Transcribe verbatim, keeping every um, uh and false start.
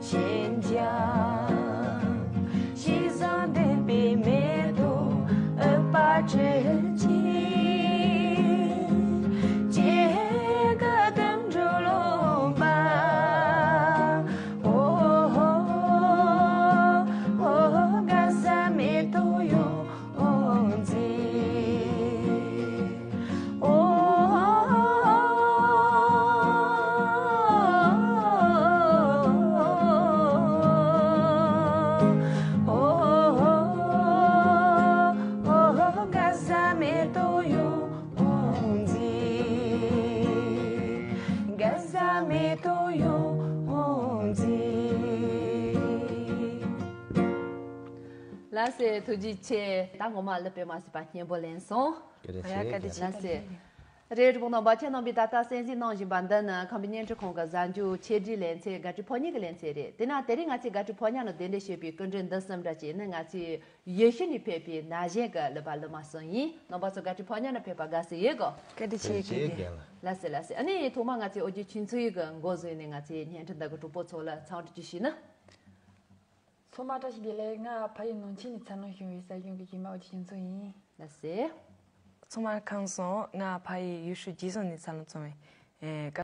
ཞེན་ཅིང་ཞེ་སྡང་ལྡན་པའི་མེ་ཏོག་ཨུཏྤལ་སྤྲིན་གྱིས་སྐྱེ་དགའ་དུད་འགྲོ་རློམ་པ། ཨོ་ཧོ་ཧོ་དགའ་ས་མེ་ཏོག་ཡོངས་འཛིན། ལགས་སེ། ཐུགས་རྗེ་ཆེ། ད་ངོ་མ་ཀླད་པས་མ་བཟོད་པ་སྙན་པོ་ལེན་སོང་། བཀའ་དྲིན་ཆེ། ཡ། བཀའ་དྲིན་ཆེ། ལགས་སེ། རེད། གྲོགས་པོ་རྣམ་པ། ཁྱེད་རྣམ་པས་ད་ལྟ་གསན་གཟིགས་གནང་བཞིན་པ་འདི་ནི་ཁམས་པའི་བརྙན་འཕྲིན་ཁང་གི་གཟའ་མཇུག་ཆེད་སྒྲིག་ལེ་ཚན། དགའ་སྤྲོའི་ཕོ་ཉ་གི་ལེ་ཚན་རེད། དེ་ན་དེ་རིང་ང་ཚོས་དགའ་སྤྲོའི་ཕོ་ཉ་ནང་གདན་འདྲེན་བྱས་པའི་སྐུ་མགྲོན་འདི་གསུམ་འདྲ་ཅིག་ནི་ང་ཚོའི་ཡུལ་ཤུལ་ནས་ཕེབས་པའི་ན་གཞོན་གྱི་གླུ་པ་གླུ་མ་གསུམ་ཡིན། རྣམ་པ་ཚོ་དགའ་སྤྲོའི་ཕོ་ཉ་ནང་ཕེབས་པར་དགའ་བསུ་ཡོད་གོ། བཀའ་དྲིན་ཆེ། བཀའ་དྲིན་ཆེ། རྒན་ལགས། ལགས་སེ། ལགས་སེ། ཨ་ནི་ཐོག་མར་ང་ཚོའི་ཨོ་རྒྱན་ཆོས་མཚོ་ཡི་གི་འགོ་བཟུང་ནས་ང་ཚོའི་བརྙན་འཕྲིན་འདི་གི་གྲོགས་པོ་ཚོ་ལ་འཚམས་འདྲི་ཅིག་ཞུས་ན། ཚང་མ་བཀྲ་ཤིས་བདེ་ལེགས། ང་ཕ་ཡུལ་ནང་ཆེན་ནས་འཚར་ལོངས་བྱུང་བའི་ས་གཞུང་གི་གཞས་མ་ཨོ་རྒྱན་ཆོས་མཚོ་ཡིན། ལགས་སེ། ཚང་མ་ཁམས་བཟང་། ང་ཕ་ཡུལ་ཡུལ་ཤུལ་རྗེ་བཙུན་ནས་འཚར་ལོངས་བྱུང་བའི། ཨེ།